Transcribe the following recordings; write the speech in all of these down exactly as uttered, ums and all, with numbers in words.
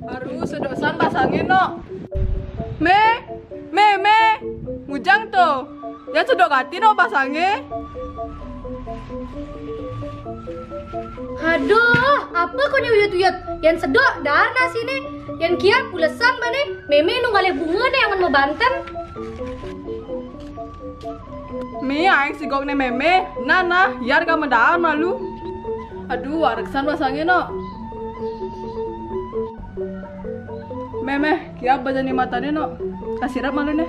Aduh, sedok san basangé, no. Mé, mé, mé. Ngujang to. Yan sedok gati, no, basangé. Aduh, apa ko né uyut-uyut? Yan sedok, dahar nasiné. Yan kiap, ulesan bané. Mémé nu ngalih bunga né amun mabanten. Mé, aing sigok né mémé. Nah, nah, yar ka medaan malu. Aduh, wareksan basangé, no. Mémé, kiap bajani matané, no. Kasirep malu né.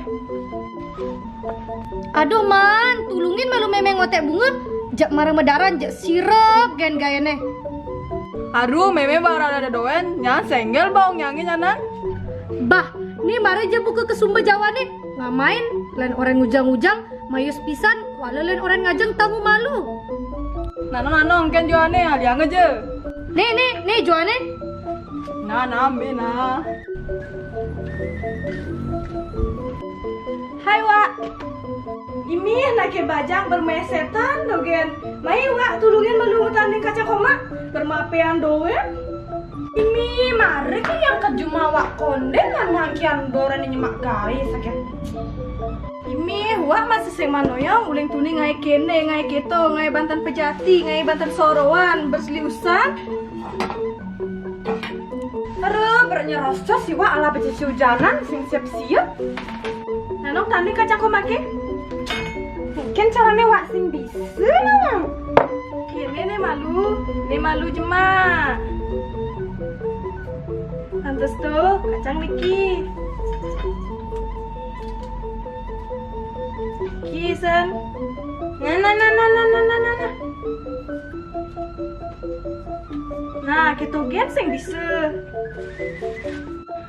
Aduh, Man, tulungin malu mémé ngoték bunga. Jak marang medaran, jak sirep gén gaéné. Aduh, mémé barada dodowén, nyan senggel baong nyangé nyanan. Bah, né mara ja buka ka sumba jawané. Ngamain, lain orang ngujang-ngujang, mayus pisan, kuala lain orang ngajeng tamu malu. Nano, nano, engkén joané, aliang aja. Né, né, né joané. Nah, nah, ambil nah. Hai, Wak. Imih naké bajang bermesetan dogén. Mai, Wak, tulungin malu tanding kaca koma. Bermapéan dogén. Imih, mari ké yang ke jumawak kondén ngan mangkian boran nyemak gaé sakit. Imih, Wak masih sing manoyong, uling tuni ngaé kéné, ngaé kéto, ngaé banten pejati, ngaé banten soroan, berseliusan. Aduh, bernyeroscos si Wak ala becisi hujanan, sing siap-siap. Nanong tanding kaca komaké. Mungkin carané Wak sing bisa, Nang. Kéné né malu, né malu jemak. Pantes tuh, kacang niki. Kisan. Nah, nah, nah, nah, nah, nah, nah, nah, nah. Nah, kéto gén sing bisa.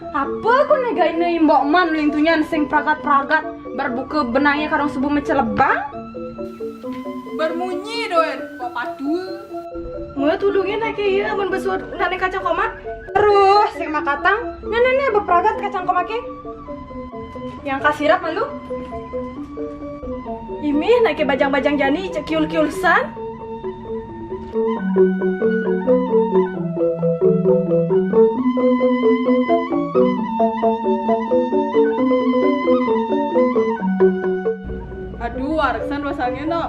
Apa ku negaina imbok man lintunyan sing pragat-pragat berbuka benangnya kadang subuh mecelebang? Bermunyi doen, papatua. Mau tulungin lagi ya, mun besuat nane kacang koma. Terus sing makatang, nene ne bepragat kacang koma ke. Yang kasirap malu. Imih nake bajang-bajang jani cek kiul-kiul san. Aduh, wareksan basangnya, no.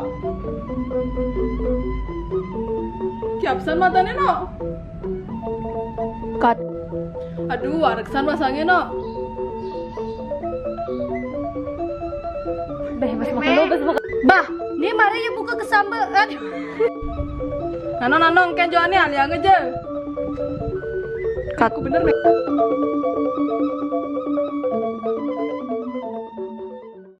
Kiapsan matanya, no. Kat. Aduh, wareksan basangnya, no. Beh, bes makan dulu, bes makan. Bah, ini mari ya buka kesambel. Aduh. Nano, nano, engken joane aliang aja. Kat. Aku bener, Mek.